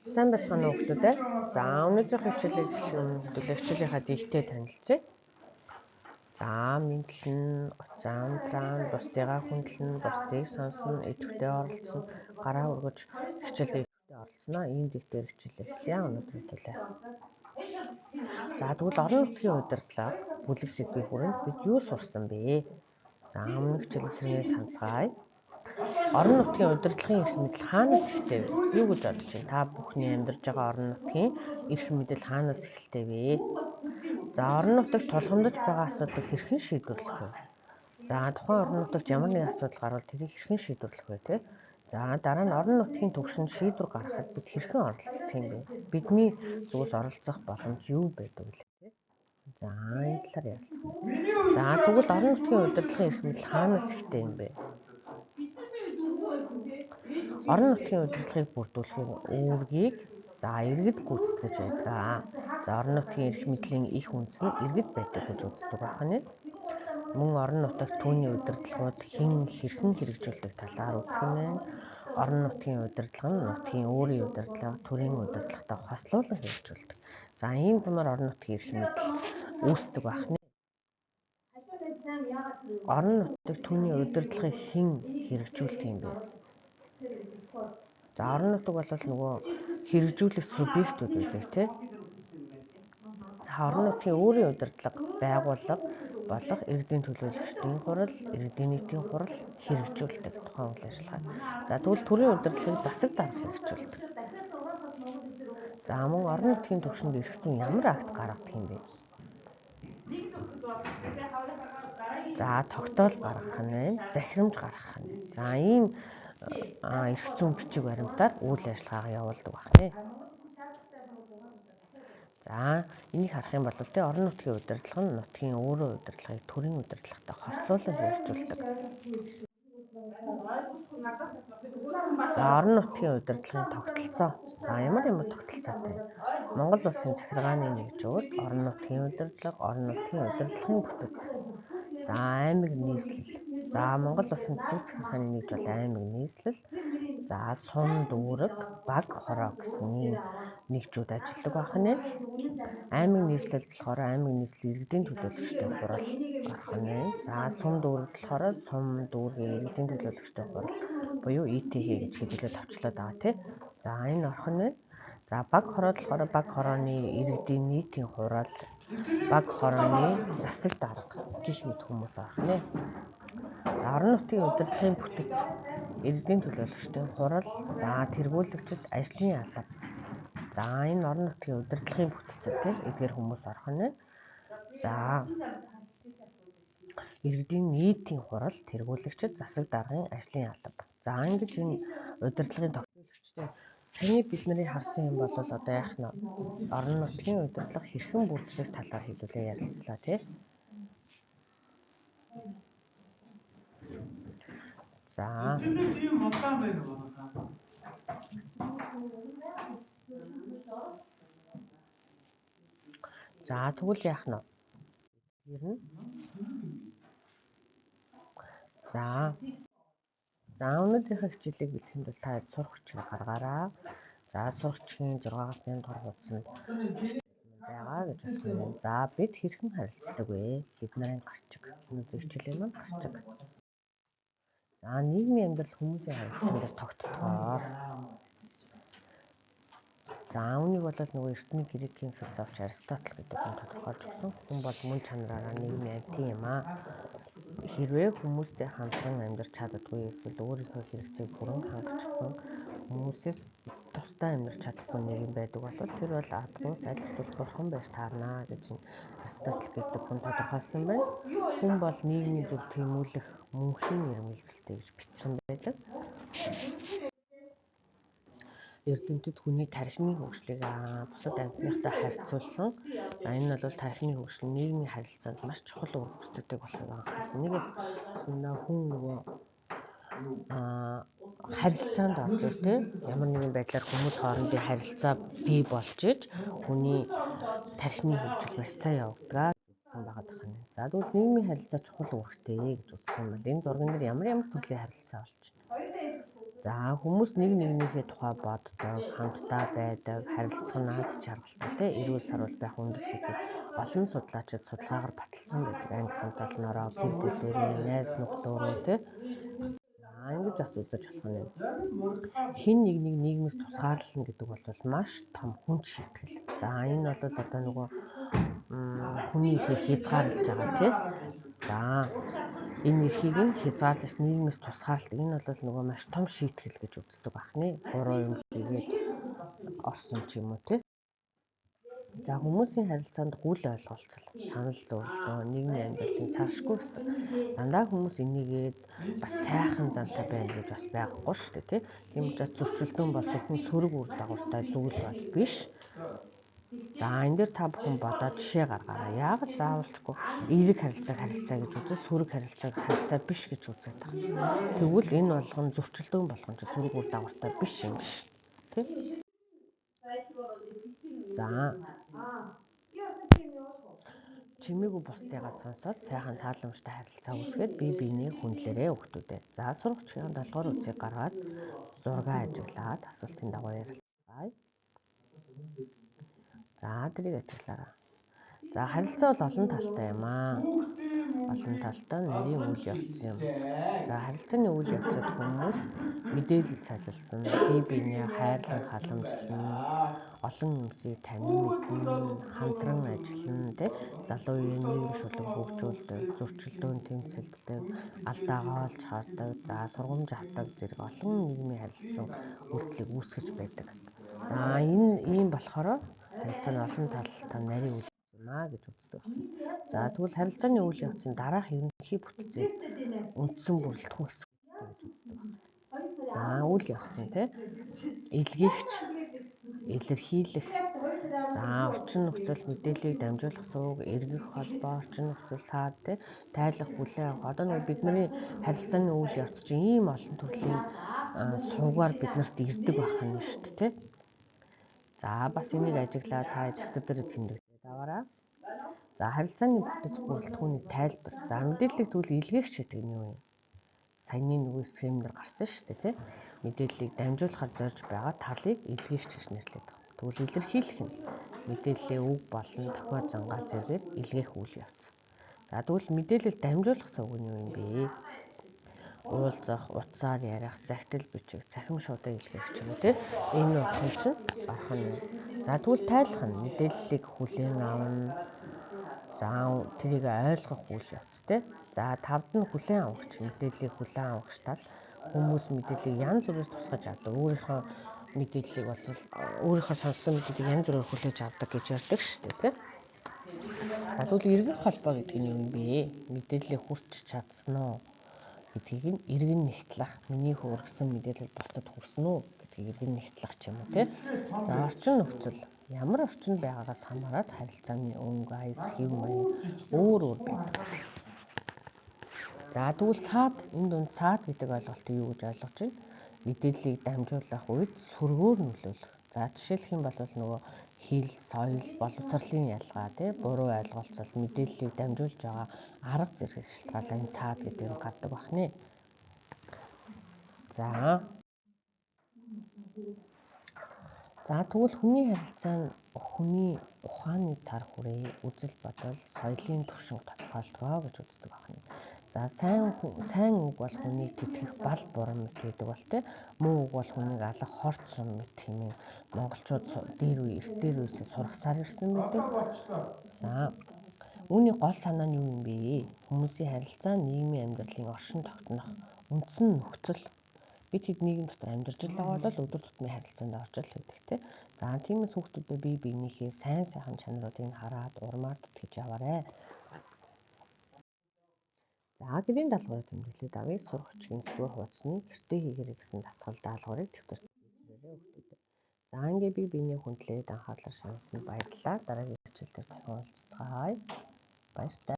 Сайн байцгаана уу хүмүүстээ. За өнөөдрийнхөө хичээлийг эхлэх өмнө хэдүүлээ хичээлийнхаа дэгтэй танилцъя. За мэдлэн, уцаан, тран, бусдыгаа хүндлэн, бусдыг сонсно, идэвхтэй оролцсон, гараа өргөж хичээлдээ идэвхтэй оролцсноо. Ийм дэгтээр хичээлээ эхлэе өнөөдөр хэдүүлээ. За тэгвэл орон нутгийн удирдлага бүлэг сэдвийн хүрээнд бид юу сурсан бэ? За өмнөх хичээлийн сэргээ санацгаая. Орон нутгийн удирдлагын эрх мэдэл хаанаас эхэлтэй вэ? Юу гэж бодож байна? Та бүхний амьдарч байгаа орон нутгийн эрх мэдэл хаанаас эхэлтэй вэ? За орон нутагт тулгамдж байгаа асуудлыг хэрхэн шийдвэрлэх вэ? За тухайн орон нутагт ямар нэгэн асуудал гарвал тэрийг хэрхэн шийдвэрлэх вэ, тэ? За дараа нь орон нутгийн түвшинд шийдвэр гаргахад бид хэрхэн оролцдог юм бэ? Бидний зүгээс оролцох боломж юу байдаг вэ? За энэ талаар ярилцах. За тэгвэл орон нутгийн удирдлагын эрх мэдэл хаанаас эхэлтэй юм бэ? Орон нутгийн удирдлагыг бүрдүүлэхийн үүргийг за иргэд гүйцэтгэж байдаг. За орон нутгийн эрх мэдлийн их үндэс нь иргэд байдаг гэж үздэг байх нь. Мөн орон нутагт түүний удирдлагууд хэн хэрхэн хэрэгжүүлдэг талаар үзэх нь байна. Орон нутгийн удирдлага нь нутгийн өөрийн удирдлага, төрийн удирдлагатай хослуулан хэрэгжүүлдэг. За ийм юмар орон нутгийн эрх мэдэл үүсдэг байх нь. Орон нутаг түүний удирдлагыг хэн хэрэгжүүлдэг юм бэ? За орон нутаг бол нөгөө хэрэгжүүлэх субъектүүд байдаг тий. За орон нутгийн өөрийн удирдлага, байгууллага болох иргэдийн төлөөлөгчдийн хурал, иргэдийн нийтийн хурал хэрэгжүүлдэг тухайн үйл ажиллагаа. За тэгвэл төрийн удирдлагыг засаг дарга хэрэгжүүлдэг. За мөн орон нутгийн түвшинд эрх зүйн ямар акт гаргадаг юм бэ? За тогтоол гаргах нь байна, захирамж гаргах нь. За ийм эрх зүйн бичиг баримтаар үйл ажиллагаагаа явуулдаг байна. За энийг харах юм бол тэ орон нутгийн удирдлага нь нутгийн өөрөө удирдлагыг төрийн удирдлагатай хослуулан хэрэгжүүлдэг. За орон нутгийн удирдлагын тогтолцоо. За ямар ямар тогтолцоотой вэ? Монгол Улсын захиргааны нэгжүүд, орон нутгийн удирдлага, орон нутгийн удирдлагын бүтэц. За аймаг нийслэл. За Монгол Улсын засаг захиргааны нэгж бол аймаг нийслэл. За сум дүүрэг, баг хороо гэсэн ийм нэгжүүд ажилладаг байх нь. Аймаг нийслэлд болохоор аймаг нийслэл иргэдийн төлөөлөгчдийн хурал орох нь. За сум дүүрэгт болохоор сум дүүргийн иргэдийн төлөөлөгчдийн хурал буюу ИТХ гэж хэдүүлээ товчлоод байгаа тий. За энэ орох нь. За баг хороо болохоор баг хорооны иргэдийн нийтийн хурал, баг хорооны засаг дарга гэх мэт хүмүүс орох нэ. Орон нутгийн удирдлагын бүтэц, иргэдийн төлөөлөгчдийн хурал, за тэргүүлэгчид, ажлын алба. За энэ орон нутгийн удирдлагын бүтцэд тийм эдгээр хүмүүс орох нь. За иргэдийн нийтийн хурал, тэргүүлэгчид, засаг даргын ажлын алба. За ингэж энэ удирдлагын тогтоогчтой саяны бидний харсан юм бол одоо яах нь орон нутгийн удирдлага хэрхэн бүрддэг талаар хэдүүлээ ярилцлаа тий. За Тийм удаан байна уу? За тэгвэл яах нь вэ? Тэр нь За За өнөөдрийнхөө хичээлийг бэлтгэхэд бол та сурах хүчийг гаргаарай. За сурах хүчийн 6-аас 8 дугаар хуудсанд байгаа гэж бодох юм. За бид хэрхэн харилцдаг вэ? Бид нарын гарчиг. Өнөөдрийн хичээлийн маань гарчиг. За нийгмийн амьдрал хүмүүсийн харилцаан дээр тогтдгоо. За үүнийг бол нөгөө эртний грекийн философч Аристотель гэдэг хүн тодорхойлж өгсөн. Хүн бол мөн чанараараа нийгмийн амьтан юм аа. Хэрвээ хүмүүстэй хамтран амьдарч чаддаггүй эсвэл өөрийнхөө хэрэгцээг бүрэн хангачихсан хүмүүсээс тусдаа амьдарч чадахгүй нийгэм байдаг бол тэр бол адгуус аль эсвэл бурхан байж таарна гэж Аристотель гэдэг хүн тодорхойлсон байна. Хүн бол нийгмийн зүг тэмүүлэх мөнхийн эрмэлзэлтэй гэж бичсэн байдаг. Эрдэмтэд хүний тархины хөгжлийг бусад амьтныхтай харьцуулсан. Энэ бол тархины хөгжил нийгмийн харилцаанд маш чухал үүрэг гүйцэтгэдэг болохыг анхаарсан. Нэгээс хүн нөгөө харилцаанд орж ир тэ ямар нэгэн байдлаар хүмүүс хоорондын харилцаа бий болж иж хүний тархины хөгжил маш сайн явагддаг гэсэн байгаа даа. За тэгвэл нийгмийн харилцаа чухал үүрэгтэй гэж үзэх юм бол энэ зурган дээр ямар ямар төрлийн харилцаа болж байна? За, хүмүүс нэг нэгнийхээ тухай боддог, хамтдаа байдаг, харилцах нь наад чаргалтай тий, эрүүл саруул байх үндэс гэдгийг олон судлаачид судалгаагаар баталсан байдаг. Анги хамт олноороо, гэр бүлээрээ, найз нөхдөөрөө тий. За, ингэж бас үзэж болох нь. Хэн нэг нэг нийгмээс тусгаарлана гэдэг бол маш том хүнд шийтгэл. За, энэ бол одоо нөгөө хүний эрхийг хязгаарлаж байгаа тий. За, энэ эрхийг нь хязгаарлаж нийгмээс тусгаарлалт, энэ бол нөгөө маш том шийтгэл гэж үздэг бахны. Буруу юм хийгээд орсон ч юм уу тий. За, хүмүүсийн харилцаанд гүйл ойлголцол, санал зөрөлдөө, нийгмийн амьдралын саршгүй хэсэг. Дандаа хүмүүс энийгээд бас сайхан зантай байна гэж бас байхгүй шүү дээ тий. Тийм учраас зөрчилдөөн бол зөвхөн сөрөг үр дагавартай зүйл бол биш. За, энэ дээр та бүхэн бодоод жишээ гаргаарай. Яагаад заавалчгүй эерэг харилцааг харилцаа гэж үзэж, сөрөг харилцааг харилцаа биш гэж үзээд байгаа. Тэгвэл энэ болгон зөрчилдөөн болгон ч сөрөг үр дагавартай биш юм биш. Тэ? За, чимээгүй бусдыгаа сонсоод сайхан тааламжтай харилцаа үүсгээд бие биенээ хүндлээрэй хүүхдүүдээ. За, сурагчийн долгоор үзийг гаргаад зураг ажиглаад асуултын дагуу ярилцгаая. За, тэрийг ажиглаарай. За, харилцаа бол олон талтай юм аа. Олон талтай нарийн үйл явц юм. За, харилцааны үйл явцад хүмүүс мэдээлэл солилцоно, бие биенээ хайрлан халамжлана, олон юмсыг танин мэднэ, хамтран ажиллана, тэ, залуу үеийн нийгэм шүлэг хөгжүүлдэг, зөрчилдөөн тэмцэлддэг, алдаагаа олж хардаг, за, сургамж авдаг зэрэг олон нийгмийн харилцан үйлдэлийг үүсгэж байдаг. За, энэ ийм болохоор харилцаа нь олон талтай нарийн үйл юм аа гэж үздэг байна. За, тэгвэл харилцааны үйл явцын дараах ерөнхий бүтцийг үндсэн бүрэлдэхүүн хэсэг гэж үздэг байна. За, үйл явц нь тий, илгээгч, илэрхийлэх, за, орчин нөхцөл, мэдээллийг дамжуулах суваг, эргэх холбоо, орчин нөхцөл, саад тий, тайлах, хүлээн авах. Одоо нөгөө бидний харилцааны үйл явц чинь ийм олон төрлийн сувгаар биднэрт ирдэг байх нь шүү дээ тий. За, бас энийг ажиглаад та дэвтэр дээр тэмдэглээд аваарай. За, харилцааны бүтэц бүрэлдэхүүний тайлбар. За, мэдээллийг тэгвэл илгээгч гэдэг нь юу юм? Саяны нөгөө схемээр гарсан шүү дээ тий. Мэдээллийг дамжуулахар зорж байгаа талыг илгээгч гэж нэрлэдэг байгаа. Тэгвэл илэрхийлэх нь мэдээллээ үг болон дохио зангаа зэргээр илгээх үйл явц. За, тэгвэл мэдээлэл дамжуулах сувг нь юу юм бэ? Уулзах, утсаар ярих, захидал бичих, цахим шуудаа илгээх ч юм уу тий. Энэ болгон чинь орох нь. За, тэгвэл тайлах нь мэдээллийг хүлээн авна. За, тэрийг ойлгох үйл явц тий. За, тавд нь хүлээн авагч, мэдээллийг хүлээн авагч тал хүмүүс мэдээллийг янз бүрээр тусгаж авдаг. Өөрийнхөө мэдээллийг бол өөрийнхөө сонссон мэдээллийг янз бүрээр хүлээж авдаг гэж ярьдаг шүү дээ тий. За, тэгвэл эргэх холбоо гэдэг нь юу юм бэ? Мэдээллийг хүрч чадсан уу гэдгийг нь эргэн нэгтлэх, миний хүргэсэн мэдээлэл бусдад хүрсэн үү гэдгийг эргэн нэгтлэх ч юм уу тий. За, орчин нөхцөл, ямар орчинд байгаагаас хамаарат харилцааны өнгө, аяс, хэв маяг өөр өөр байдаг. За, тэгвэл саад, энэ дунд саад гэдэг ойлголтыг юу гэж ойлгож байна? Мэдээллийг дамжуулах үед сөргөөр нөлөөлөх. За, жишээлх юм бол нөгөө хэл, соёл, боловсролын ялгаа тий, буруу ойлголцол, мэдээллийг дамжуулж байгаа арга зэргээс шалтгаалan энэ саад гэдэг юм гардаг бахны. За. За, тэгвэл хүний харилцаа нь хүний ухааны цар хүрээ, үзэл бодол, соёлын түвшинг тодорхойлдог гэж үздэг байна. За, сайн үг бол хүнийг тэтгэх бал бурам мэт байдаг бол тий, муу үг бол хүнийг алах хорт сум мэт хэмээн монголчууд дээр үе эрт дээр үеэсээ сургасаар ирсэн байдаг. За, үүний гол санаа нь юу юм бэ? Хүмүүсийн харилцаа нийгмийн амьдралын оршин тогтнох үндсэн нөхцөл. Бид хэд нийгэм дотор амьдарч л байгаа бол өдөр тутмын харилцаанд орж л байдаг тий. За, тиймээс хүүхдүүдээ бие биенийхээ сайн сайхан чанаруудыг хараад урмаар тэтгэж яваарай. За, гэрийн даалгаврыг тэмдэглээд авъя. Сурах бичгийн зүдгээр хуудасны гэртээ хийгээрэй гэсэн дасгал даалгаврыг дэвтэрт бичээрэй хүүхдүүдээ. За, ингээ бие биенээ хүндлээд анхаарлаа шаналсанд баярлалаа. Дараагийн хичээл дээр дахин уулзацгаая. Баяртай.